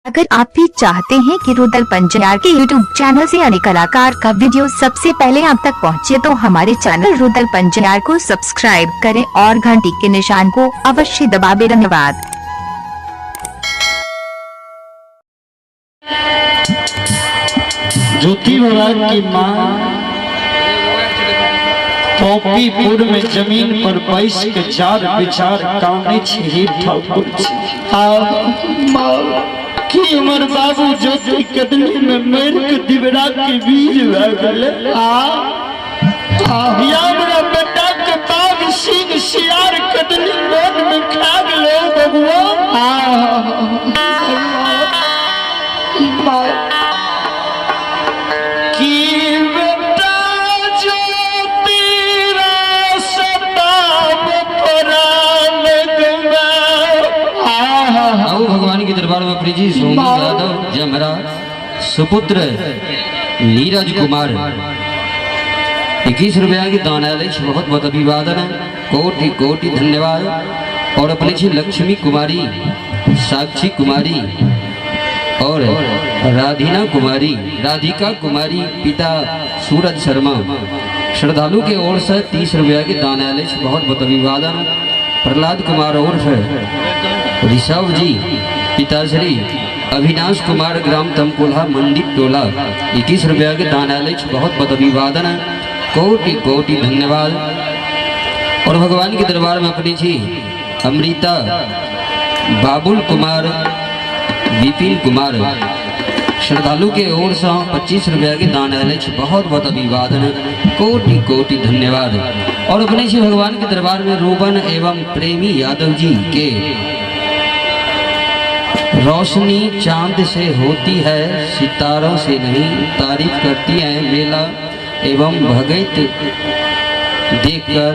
अगर आप भी चाहते हैं कि रुदल पंजयार के YouTube channel से अन्य कलाकार का वीडियो सबसे पहले आप तक पहुंचे तो हमारे चैनल रुदल पंजयार को सब्सक्राइब करें और घंटी के निशान को अवश्य दबावें। धन्यवाद। ज्योति बाबा की माँ पॉपीपुर में जमीन पर बैस के चार विचार काने छी ठाकुर जी। आ माँ कि हमर बाबू ज्योति कदली में मर के दिवरा के वीर भऽ गेलै। आ या हमरा बेटा के बाघ सिंह सियार कदली मन में खा गेलै बबुआ। आ माँ की बेटा ज्योति सताब परान गंगा। आओ भगवान के दरबार में अपनी जी सोनू यादव जय महाराज सुपुत्र नीरज कुमार 21 रुपया के दान आयल अछि। बहुत बहुत अभिवादन, कोटि कोटि धन्यवाद। और अपने छी लक्ष्मी कुमारी, साक्षी कुमारी और राधिना कुमारी, राधिका कुमारी, पिता सूरज शर्मा श्रद्धालु के ओर से 30 रुपया के दान आयल अछि। बहुत बहुत अभिवादन। प्रहलाद कुमार और ऋषभ जी, पिताश्री अविनाश कुमार, ग्राम तमकुल्हा, मंदिर टोला 21 रुपया के दान आयल अछि। बहुत बहुत अभिवादन, कोटि कोटि धन्यवाद। और भगवान के दरबार में अपनी जी अमृता, बाबुल कुमार, विपिन कुमार श्रद्धालु के ओर से 25 रुपया के दान आयल अछि। बहुत बहुत अभिवादन, कोटि कोटि धन्यवाद। और अपने जी भगवान के दरबार में रूबन एवं प्रेमी यादव जी के रोशनी चांद से होती है सितारों से नहीं, तारीफ करती है मेला एवं भगत देखकर।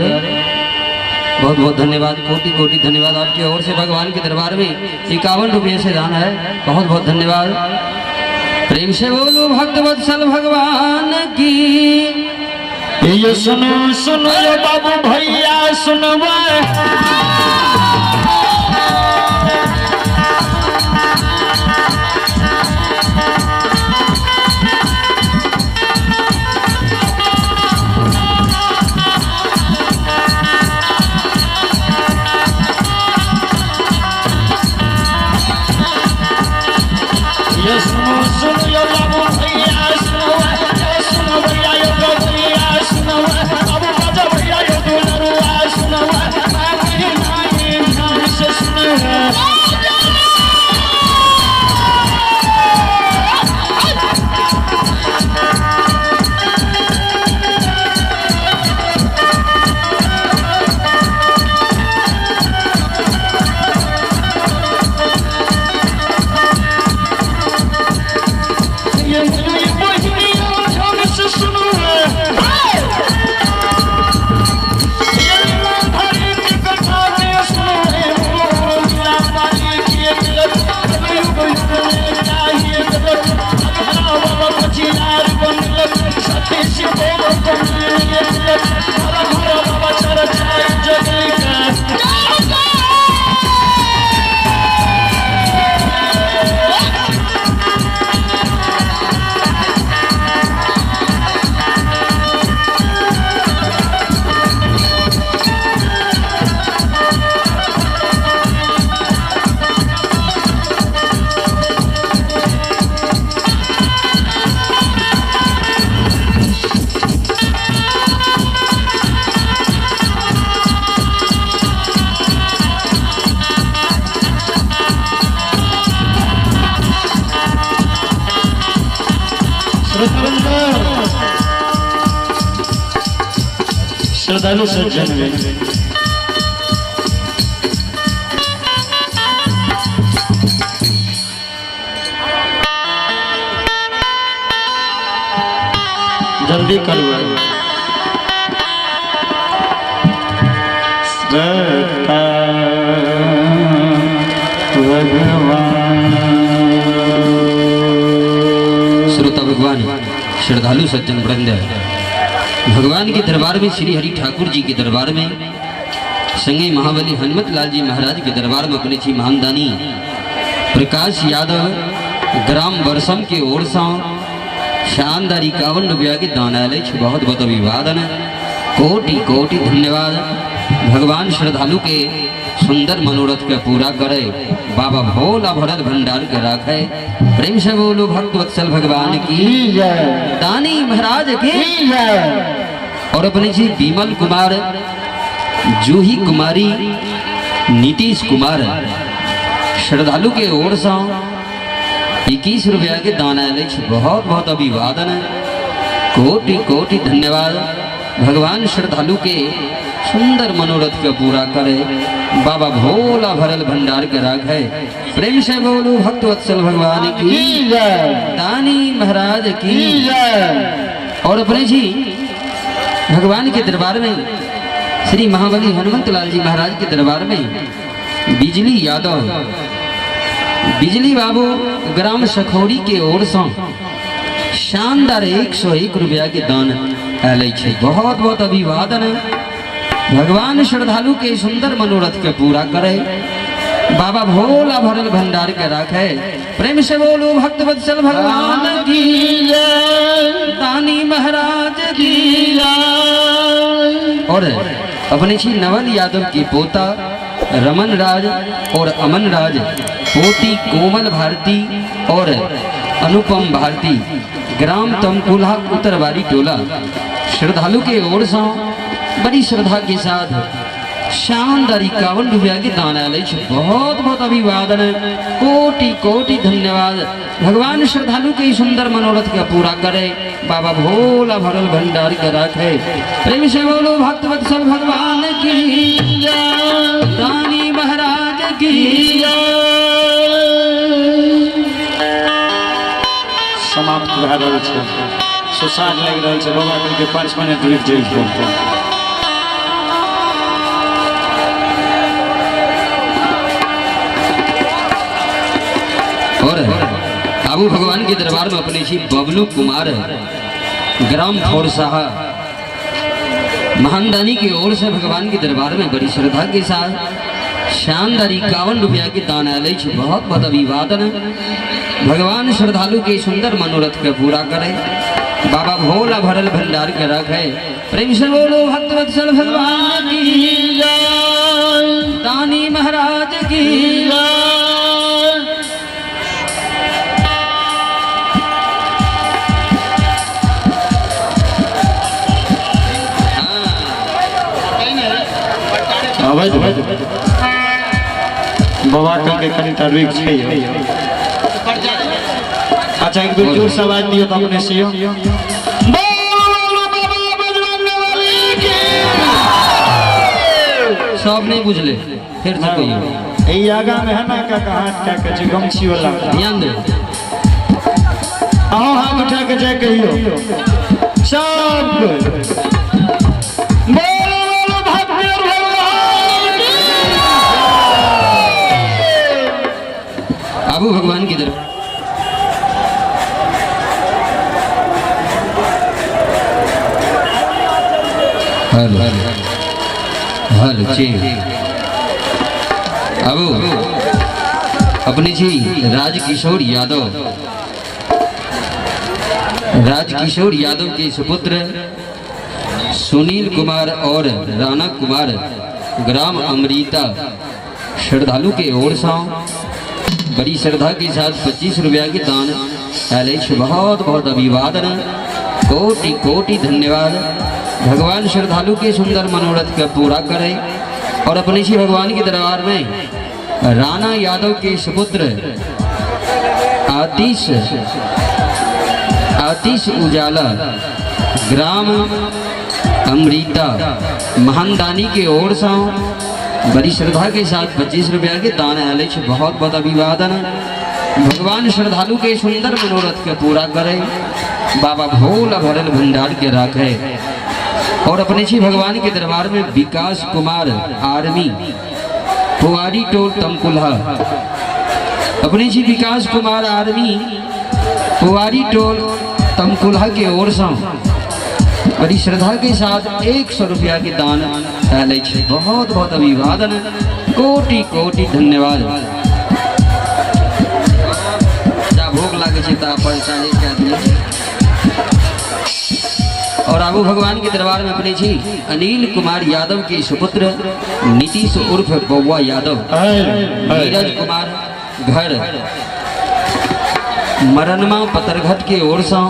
बहुत बहुत धन्यवाद, कोटि कोटि धन्यवाद आपकी ओर से भगवान के दरबार में 51 रुपये से दान है। बहुत बहुत धन्यवाद। प्रेम से बोलो भक्त वत्सल भगवान की। ये सुनो सुनो ये बाबू भैया सुनवा। ये सुनो सुनो ये बाबू भैया सुनवा। ये सुनो भैया ये भैया सुनवा। बाबू बाजा भैया ये दुलरुआ सुनवा। नहीं नहीं ध्यान से सुनवा। ये बहिनिया ध्यान से सुनवा। ये लीलाधारी की कथा के सुनवे। लीलाधारी की मिलत युग युग में चाहिए जगत। बाबा पचियार बनलक सती शिव को मिलत। हर हर बाबा चरचाई जगई का। श्रद्धालु सज्जन में जल्दी करो। भगवान श्रोता भगवान, श्रद्धालु सज्जन वृंद, भगवान के दरबार में श्री हरि ठाकुर जी के दरबार में संगे महाबली हनुमत लाल जी महाराज के दरबार में अपने छी महानदानी प्रकाश यादव ग्राम बरसम के ओर से शानदार 51 रुपया के दान आयल अछि। बहुत बहुत अभिवादन, कोटि कोटि धन्यवाद। भगवान श्रद्धालु के सुंदर मनोरथ के पूरा करे, बाबा भोला भरत भंडार के राखे। प्रेम से बोलो भक्त वत्सल भगवान की जय, दानी महाराज की जय। और अपने जी विमल कुमार, जूही कुमारी, नीतीश कुमार श्रद्धालु के ओर से 21 रुपया के दान आयल अछि। बहुत बहुत अभिवादन, कोटि कोटि धन्यवाद। भगवान श्रद्धालु के सुंदर मनोरथ के पूरा करे, बाबा भोला भरल भंडार के राखे। प्रेम से बोलो भक्त वत्सल भगवान की जय, दानी महाराज की जय। और अपने जी भगवान के दरबार में श्री महाबली हनुमंत लाल जी महाराज के दरबार में बिजली यादव, बिजली बाबू ग्राम सखौरी के ओर से शानदार 101 रुपया के दान आयल छै। बहुत बहुत अभिवादन। भगवान श्रद्धालु के सुंदर मनोरथ के पूरा करे, बाबा भोला भरल भंडार के राखे। प्रेम से बोलो भक्त वत्सल भगवान की जय, दानी महाराज की जय। और अपने श्री नवल यादव की पोता रमन राज और अमन राज, पोती कोमल भारती और अनुपम भारती, ग्राम तमकुल्हा उत्तरवारी टोला, श्रद्धालु के ओर से बड़ी श्रद्धा के साथ शानदार 51 रुपया के दान आयल अछि। बहुत बहुत अभिवादन, कोटि कोटि धन्यवाद। भगवान श्रद्धालु के सुंदर मनोरथ के पूरा करे, बाबा भोला भरल भंडार के राखे। प्रेम से बोलो भक्त वत्सल भगवान की जय, दानी महाराज की जय। समाप्त भए रहल छै, सुसार लागि रहल छै। बाबा कहलकै 5 मिनट रुकि जइयौ। और आबू भगवान के दरबार में अपने छी बबलू कुमार, ग्राम फोरसाहा, महानदानी की ओर से भगवान के दरबार में बड़ी श्रद्धा के साथ शानदार 51 रुपया के दान आयल अछि। बहुत बहुत अभिवादन। भगवान श्रद्धालु के सुंदर मनोरथ के पूरा करे, बाबा भोला भरल भंडार के रखे। प्रेम से बोलो भक्त वत्सल भगवान की जय, दानी महाराज की जय। अबैत बाबा कहलकै कनिटा रुकि छै। अच्छा, एक बेर जोर से आवाज दियौ तऽ अपने से। सब नहीं बुझले, फिर से कहियो। एहि आगा में है ना काका हाथ कए के जे गमछी वाला, ध्यान दे। अहूँ हाथ उठा के जाय कहियो सब कोइ। बोलो बोलो भक्त भगवान की। आबू भगवान की तरफ। हेलो हेलो जी, आबू अपने जी राजकिशोर यादव, राजकिशोर यादव के सुपुत्र सुनील कुमार और राणा कुमार, ग्राम अमरीता, श्रद्धालु के ओर से बड़ी श्रद्धा के साथ 25 रुपया के दान आयल अछि। बहुत बहुत अभिवादन, कोटि कोटि धन्यवाद। भगवान श्रद्धालु के सुंदर मनोरथ के पूरा करे। और अपने श्री भगवान के दरबार में राणा यादव के सुपुत्र आतिश, आतिश उजाला, ग्राम अमृता, महानदानी के ओर से बड़ी श्रद्धा के साथ 25 रुपया के दान आयल अछि। बहुत बहुत अभिवादन। भगवान श्रद्धालु के सुंदर मनोरथ के पूरा करे, बाबा भोला भरल भंडार के राखे। और अपने श्री भगवान के दरबार में विकास कुमार आर्मी, पुआरी टोल तमकुल्हा, अपने श्री विकास कुमार आर्मी पुआरी टोल तमकुल्हा के ओर से बड़ी श्रद्धा के साथ 100 रुपया के दान आयल अछि। बहुत बहुत अभिवादन, कोटि कोटि धन्यवाद। लागै छै तऽ परेशानी के आदमी। और आबू भगवान के दरबार में अपने छी अनिल कुमार यादव के सुपुत्र नीतीश उर्फ बउआ यादव, नीरज कुमार घर मरनमा पतरघट के ओर से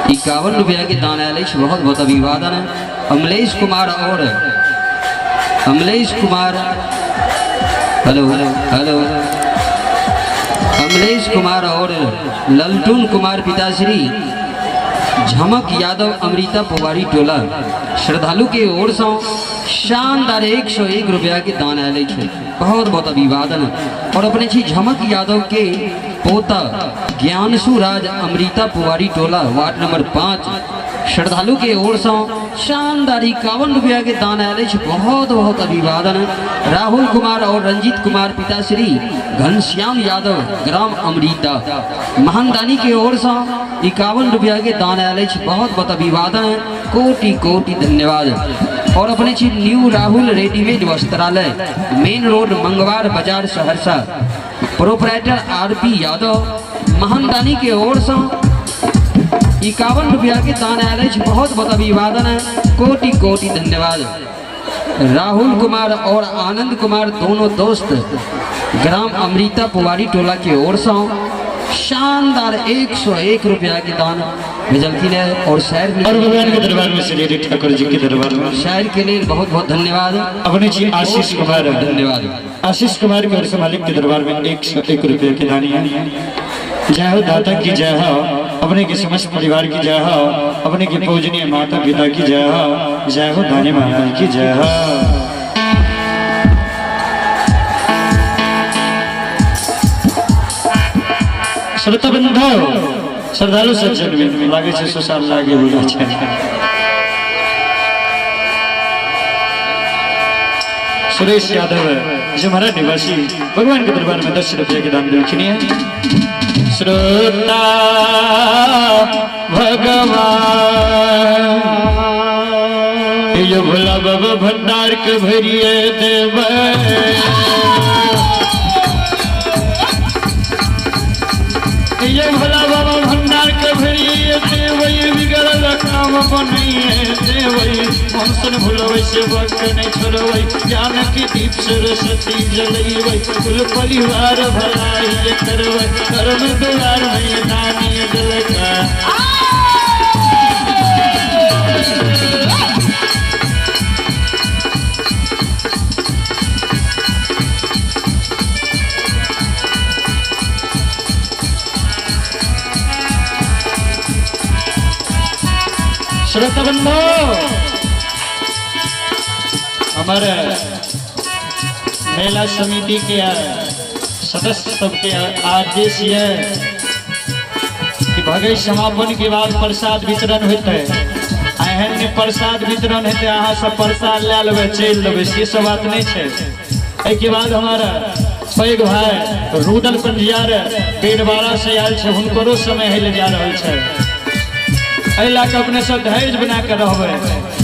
51 रुपया के दान आयल अछि। बहुत बहुत अभिवादन। अमलेश कुमार और Amlesh Kumar, hello hello, Amlesh Kumar और ललटून कुमार पिताश्री झमक यादव अमृता पुवारी टोला श्रद्धालु के ओर से शानदार 101 रुपया के दान आयल अछि। बहुत बहुत अभिवादन। और अपने छी झमक यादव के पोता ज्ञानसु राज अमृता पुवारी टोला वार्ड नंबर 5 श्रद्धालु के ओर से शानदार 51 रुपया के दान आयल अछि। बहुत बहुत अभिवादन। राहुल कुमार और रंजीत कुमार पिताश्री घनश्याम यादव ग्राम अमृता महानदानी के ओर से 51 रुपया के दान आयल अछि। बहुत बहुत अभिवादन, कोटि कोटि धन्यवाद। और अपने छी न्यू राहुल रेडीमेड वस्त्रालय, मेन रोड, मंगवार बाजार, सहरसा, प्रोपराइटर आर.पी. यादव महानदानी के ओर से 51 रुपया के दान आयल अछि। बहुत बहुत अभिवादन है, कोटि कोटि धन्यवाद। राहुल कुमार और आनंद कुमार दोनों दोस्त ग्राम अमृता पुवारी टोला के ओर से शानदार 101 रुपया के दान भेजलखिन है। और शहर और भगवान के दरबार में श्री ठाकुर जी के दरबार में शहर के लिए बहुत बहुत धन्यवाद। अपने जी आशीष कुमार, धन्यवाद। आशीष कुमार के और मालिक के दरबार में 101 रुपये के दानी है। जय हो दाता की जय हो, अपने के समस्त परिवार की जय हो, अपने के पूजनीय माता पिता की जय हो, जय हो दानी महाराज की जय हो। श्रोता बंधु, श्रद्धालु सज्जन में लागे छै सुसान लागे बोला छै। सुरेश यादव जो हमारा निवासी भगवान के दरबार में 10 रुपये के दान देलखिन है। श्रोता भगवान यो भोला बाबा भंडार के भरिए देव, ये भोला बाबा भंडार के भरिए देव, बिगड़ल काम बनैए देव, मनसन भुलबै सेवक नहीं छोड़बै, ज्ञान की दीप सरस्वती जलैबै, कुल परिवार भलाई करबै, कर्म द्वार में दानी दिलका। श्रोता बंधु, हमारे मेला समिति के सदस्य सबके आदेश ये कि भगई समापन के बाद प्रसाद वितरण होते है। एहन में प्रसाद वितरण होते, अहाँ सब प्रसाद ले लेबै चलि देबै, से सब बात नहीं है। एहिके बाद हमारा पैघ भाई रुदल पंजियार पेड़वाड़ा से आयल छै, हुनकरो समय हेले जा रहल छै। एहि लए कऽ अपने सब धैर्य बना के रहबै,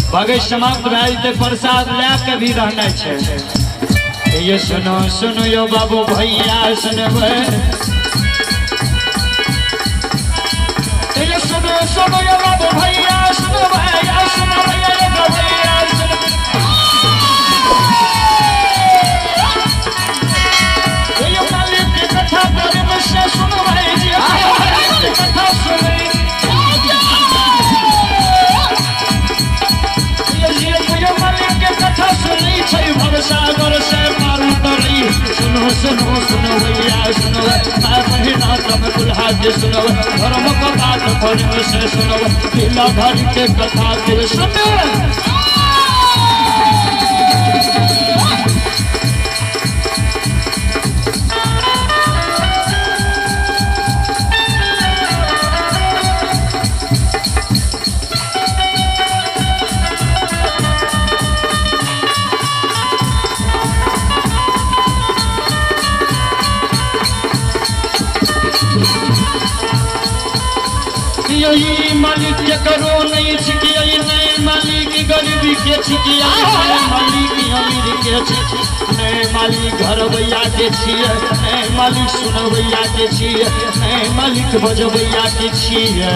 भगई समाप्त भए जेतै प्रसाद लए के भी रहनाइ छै। ये सुनो सुनो यो बाबू भैया सुनबै, ये सुनो सुनो यो बाबू भैया सुनबै, या सुनबै यो बाबू भैया सुनबै, यो मालिक के कथा प्रेम से सुनबै, जे कथा सुनै यो मालिक के कथा सुनै छै, भवसागर से पार उतरी। सुनो सुनो सुनो भैया सुनो, माय बहिना तम दुल्हा के सुनो, धर्म का बात प्रेम से सुनो, लीलाधारी के कथा के सुनो। छियै, मालिक केकरो नहि छियै, नहि मालिक गरीबी के छियै, नहि मालिक अमीर के छियै, नहि मालिक घरवैया के छियै, नहि मालिक सुनवैया के छियै, नहि मालिक बजबैया के छियै।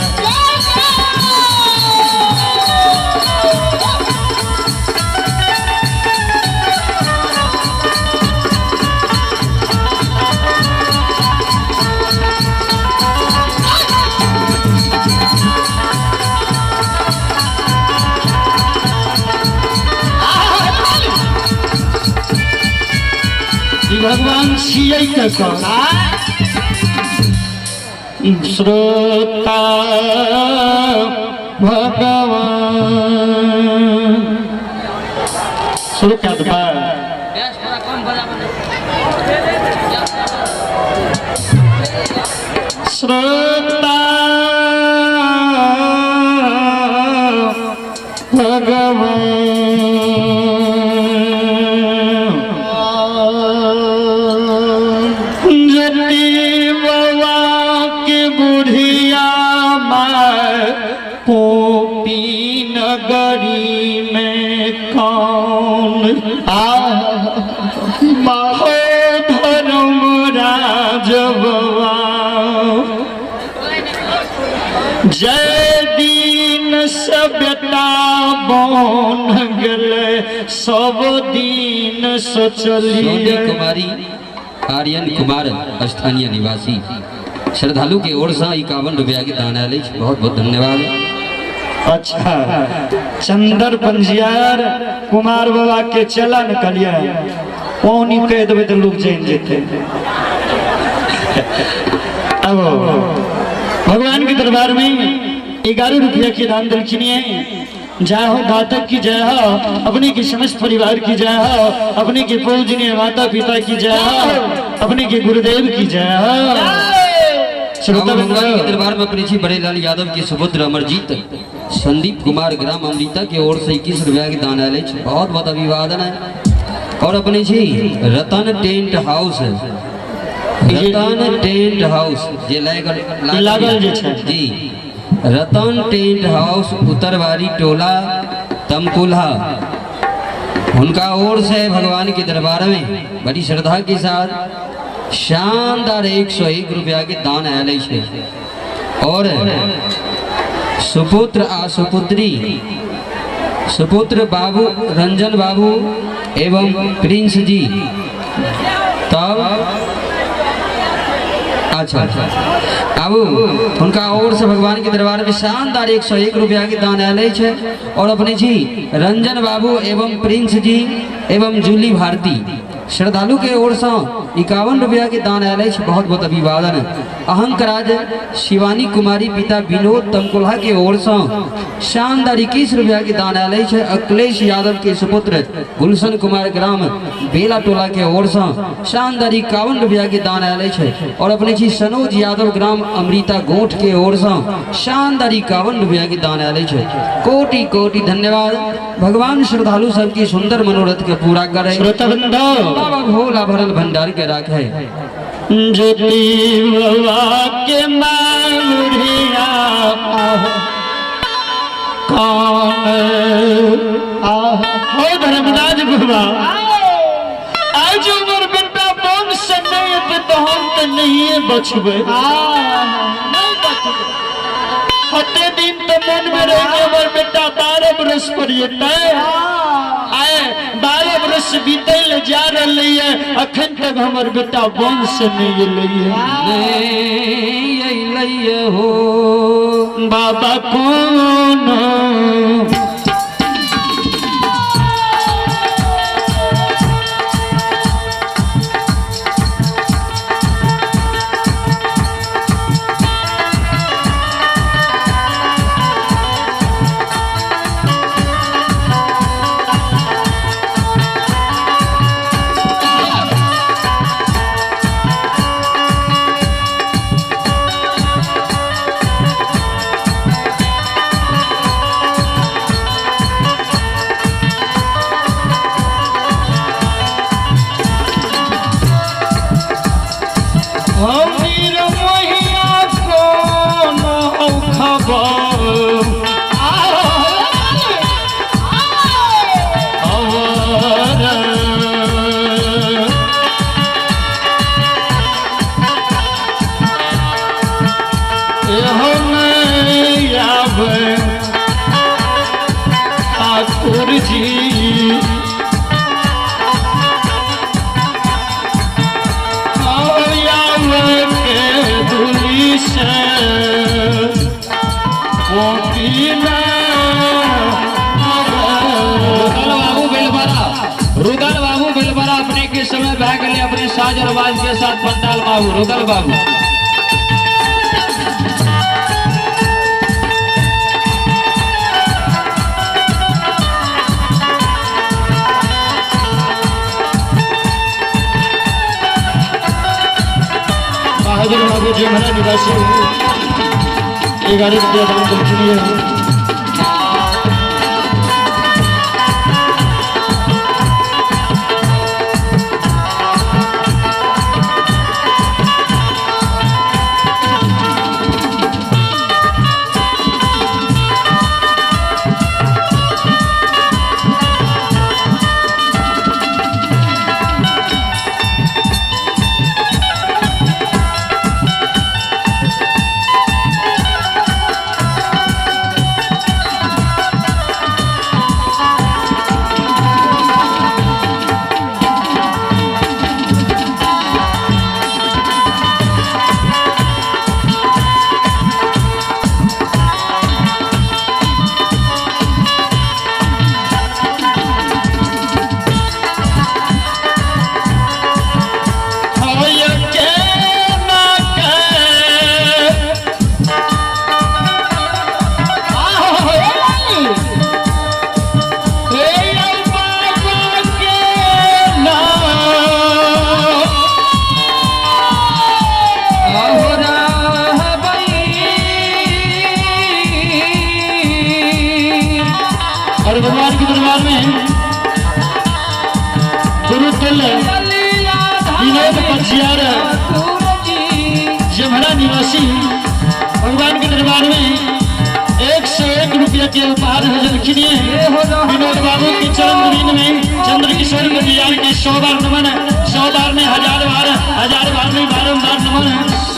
भगवान छियै ककर? श्रोता भगवान शुरू कर देबै। श्रोता भगवान जति बाबा के बुढ़िया माय पोपी नगरी में कौन आ हो धर्म राजबा जय दिन सभ्यता बन गेलै सब दिन सोनी सोचलियै। कुमारी आर्यन कुमार स्थानीय निवासी श्रद्धालु के ओर से 51 रुपया के दान आयल अछि। बहुत बहुत धन्यवाद। अच्छा, चंदर पंजियार कुमार बाबा के चला निकलिए पौनी कह देबै तऽ लोग जानि जेतै। अब भगवान के दरबार में 11 रुपया के दान दिलखिन है। जय हो घातक की जय हो, अपने के समस्त परिवार की जय हो, अपने के पूजनीय माता पिता की जय हो, अपने के गुरुदेव की जय हो। श्रोता अब भगवान के बंधु, दरबार में अपने बड़े लाल यादव के सुपुत्र अमरजीत संदीप कुमार ग्राम अमृता के ओर से 21 रुपया के दान आयल अछि। बहुत बहुत अभिवादन है। और अपने छी Ratan tent house, Ratan tent house जे लागल लागल जे छै। जी, रतन टेंट हाउस उतरवारी टोला तमकुल्हा, उनका ओर से भगवान के दरबार में बड़ी श्रद्धा के साथ शानदार 101 रुपया के दान आयल छै। और सुपुत्र आ सुपुत्री, सुपुत्र बाबू रंजन बाबू एवं प्रिंस जी, तब अच्छा आबू हुनका ओर से भगवान के दरबार में शानदार 101 रुपया के दान आयल छै। और अपने जी रंजन बाबू एवं प्रिंस जी एवं जूली भारती श्रद्धालु के ओर से 51 रुपया के दान आयल अछि। बहुत बहुत अभिवादन। अहंकराज शिवानी कुमारी पिता विनोद तमकुल्हा के ओर से शानदार 21 रुपया के दान आयल अछि। अखिलेश यादव के सुपुत्र गुलशन कुमार ग्राम बेला टोला के ओर से शानदार 51 रुपया के दान आयल अछि। और अपने जी सनोज यादव ग्राम अमृता गोठ के ओर से शानदार 51 रुपया के दान आयल अछि। कोटि कोटि धन्यवाद। भगवान श्रद्धालु सबके सुंदर मनोरथ के पूरा करे। श्रोता बंधु, बाबा भोला भरल भंडार के राखे। ज्योति बाबा के मारिया कौन हो धर्मराज बाबा, आज उमर बेटा बन से नहीं एते तो हम तो नहीं बचबे। हते दिन तो मन में रह के हमर बेटा 12 बरस पर एतै, आए 12 बरस बीतल जा रहलै है, अखन तक हमर बेटा वन से नहीं एलै है। नहीं अइलै हो बाबा कौन एहो नहीं आवे ठाकुर जी। के दुली से बाबू बेलबरा, रुदल बाबू बेलबरा अपने के समय भए गेलै अपने साज और बाज के साथ पंडाल बाबू रुदल बाबू। बहादुर बाबू जी हमारा निवासी 11 रुपया दान कर है। और भगवान के दरबार में गुरु तुल्य विनोद पछियार जमहरा निवासी भगवान के दरबार में 101 रुपया के उपहार रखिए। विनोद बाबू के चरण ऋण में चंद्र किशोर पटियार के 100 बार नमन, 100 बार में 1000 बार, 1000 बार में बारंबार नमन।